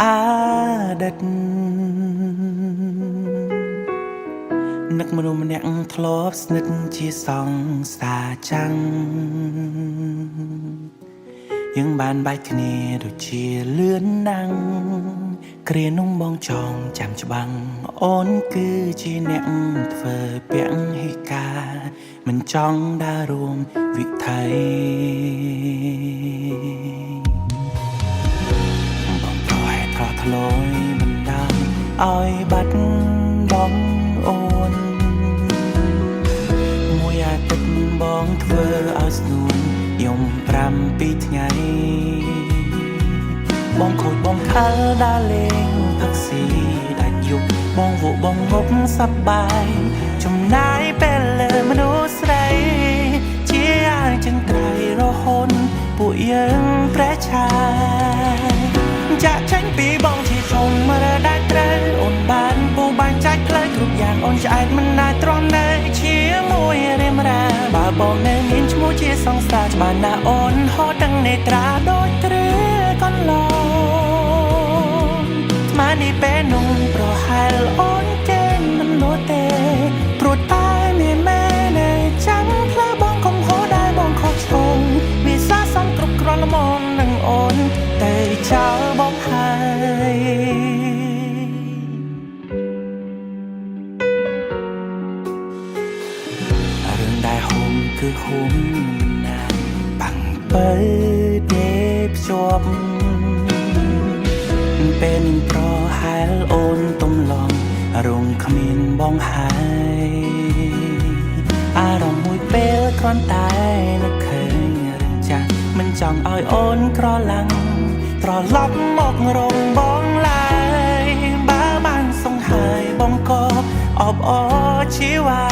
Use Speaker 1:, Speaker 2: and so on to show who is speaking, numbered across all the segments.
Speaker 1: អាដិតនឹកមនុស្សម្នាក់ធ្លាប់ស្និទ្ធជាសង្សារចាំងយើងបានបែកគ្នាដូចជាលឿនណាំងគ្រានោះបងចងចាំច្បាំងអូនគឺជាអ្នកធ្វើពហិការមិនចង់ដើររួមវិថីបងប្រហែលត្រោះធ្លយមិនដល់ឲ្យបាត់បងអូនមួយអាទិត្យបងធ្វើឲ្យស្នួនយំ7ថ្ងៃបងខូចបងខលដើរលេងផឹកស៊ីដាច់យប់បងវក់បងងប់សប្បាយចំណាយពេលលើមនុស្សស្រីជាអាចចិនត្រៃរហូតពួកយើងប្រេះឆាយចាក់ចេញពីបងជាជុំរដែលត្រូវអូនបានពូបានចែកផ្លូវគ្រប់យ៉ាងអូនឆ្អែតមិនអាចទ្រាំនៅជាមួយរៀមរាបើបងនៅមានឈ្មោះជាសង្សារច្បាស់ណាស់អូនហត់ទាំងនេត្រាដូចគ្រាកន្លងស្មាននេះពេលនោះប្រហែលអូនគេងមិនលក់ទេព្រោះតែមានមែននៅចាំផ្លូវបងកុំហូរដែរបងខុសឆ្គងវាសាសំគ្រប់គ្រាន់ល្មមនឹងអូនតែចោលបងហើយរឿងដែលហុំគឺហុំមិនណាបាំងពៅទេភ្ជាប់ពេលនឹងប្រហែលអូនទំលងរងគ្មានបងហើយអារម្មណ៍មួយពេលគ្រាន់តែនឹកឃើញរឿងចាស់មិនចង់ឲ្យអូនក្រឡាំងត្រឡប់មករងបងឡើយបើបានសង្ហើយបងក៏អបអរជីវ៉ា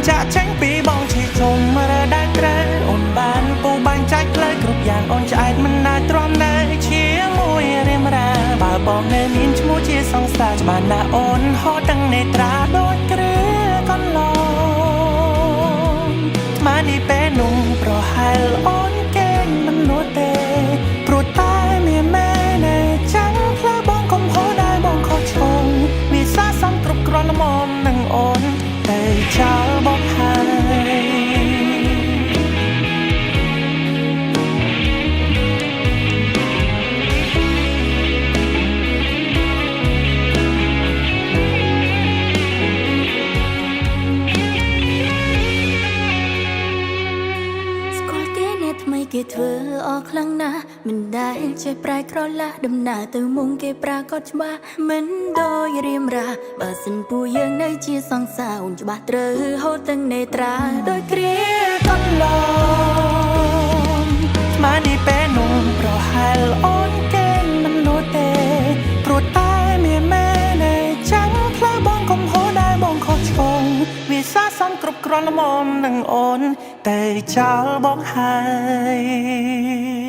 Speaker 1: ចាក់ចេញពីបងជាជុំរដែលត្រូវអូនបានពូបានចែកផ្លូវគ្រប់យ៉ាងអូនឆ្អែតមិនអាចទ្រាំនៅជាមួយរៀមរាបើបងនៅមានឈ្មោះជាសង្សារច្បាស់ណាស់អូនហត់ទាំងនេត្រាដូចគ្រាកន្លងស្មាននេះពេលនោះប្រហែលអូនគេងមិនលក់ទេព្រោះតែមានមែននៅចាំផ្លូវបងកុំហូរដែរបងខុសឆ្គងវាសាសំគ្រប់គ្រាន់ល្មមនឹងអូនតែចោលបងហើយ
Speaker 2: ស្គាល់គេអ្នកថ្មីគេធ្វើអស់ខ្លាំងណាស់មិនដែលចេះប្រែក្រឡាស់ដំណើរទៅមុងគេប្រាកដច្បាស់មិនដូចរៀមរាបើសិនពួកយើងនៅជាសង្សារអូនច្បាស់ត្រូវហូតទាំងនេត្រាដោយគ្រា
Speaker 1: កន្លងស្មាននេះពេលនោះប្រហែលអូនគេងមិនលក់ទេព្រោះតែមានមែននៅចាំផ្លូវបងកុំហូរដែរបងខុសឆ្គងវាសាសំគ្រប់គ្រាន់ល្មមនឹងអូនតែចោលបងហើយ។